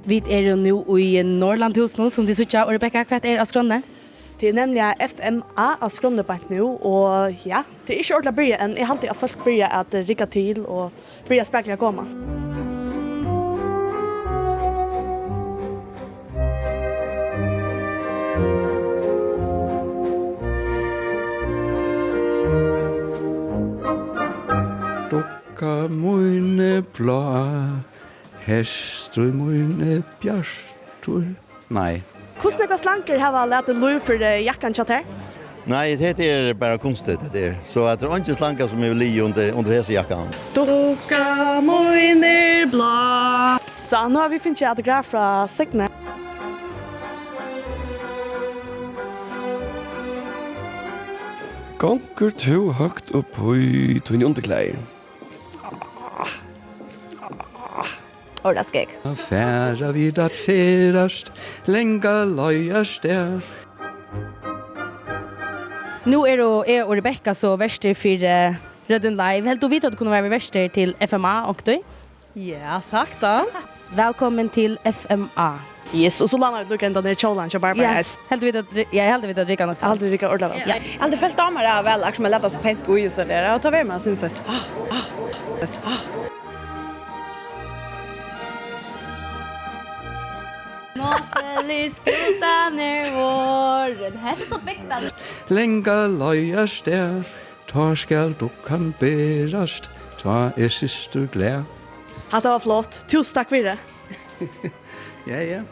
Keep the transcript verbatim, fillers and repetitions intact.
Vit eru nú í Norðurlandahúsinum, sum tit síggja. Og Rebekka, hvat er á skránni? Tað er nemliga F M A á skránni beint nú, og ja, tað er ikki ordiliga byrjað enn. Eg haldi, at fólk byrja at rigga til og byrja spakuliga at koma. Dukka mín er blá, hestur mín er bjartur. Nei. Hvussu nógvar slangur hava latið lív fyri jakkan hjá tær? Nei, hetta er bara kunstigt, hetta er. So at tað er eingin slanga, sum hevur ligið undir, undir hesi jakkan. Dukka mín er blá. So, nú hava vit fingið autograf frá Signi. Gongur tú høgt upp í tíni undirklæðir? Orðaskegg. At fara við at ferðast langa leiðarstað. Nú eru eg og Rebekka so vertir fyri, eh, Røddin Live. Heldur tú, vit høvdu kunnað verið vertir til F M A onkuntíð? Ja, saktans. Vælkomin til F M A. Yes, og so læna vit líka hendan her kjólan hjá Barbara. Ja, S. Heldur vit at ri-, ja, eg haldi, vit at rigga nokk so. Eg haldi, rigga ordiliga væl. Ja. Eg haldi, fólk dámar tað væl, akkurát sum at lata seg pent í og so har, og tá verður man, synist eg, ah, ah, ah. Náttúrlig skútan er vorðin. Hetta er so bygdað. Langa leiðarstað, tá skal dukkan berast, tá er systur glað. Hatta var flott. Túsund takk fyri. Ja, ja.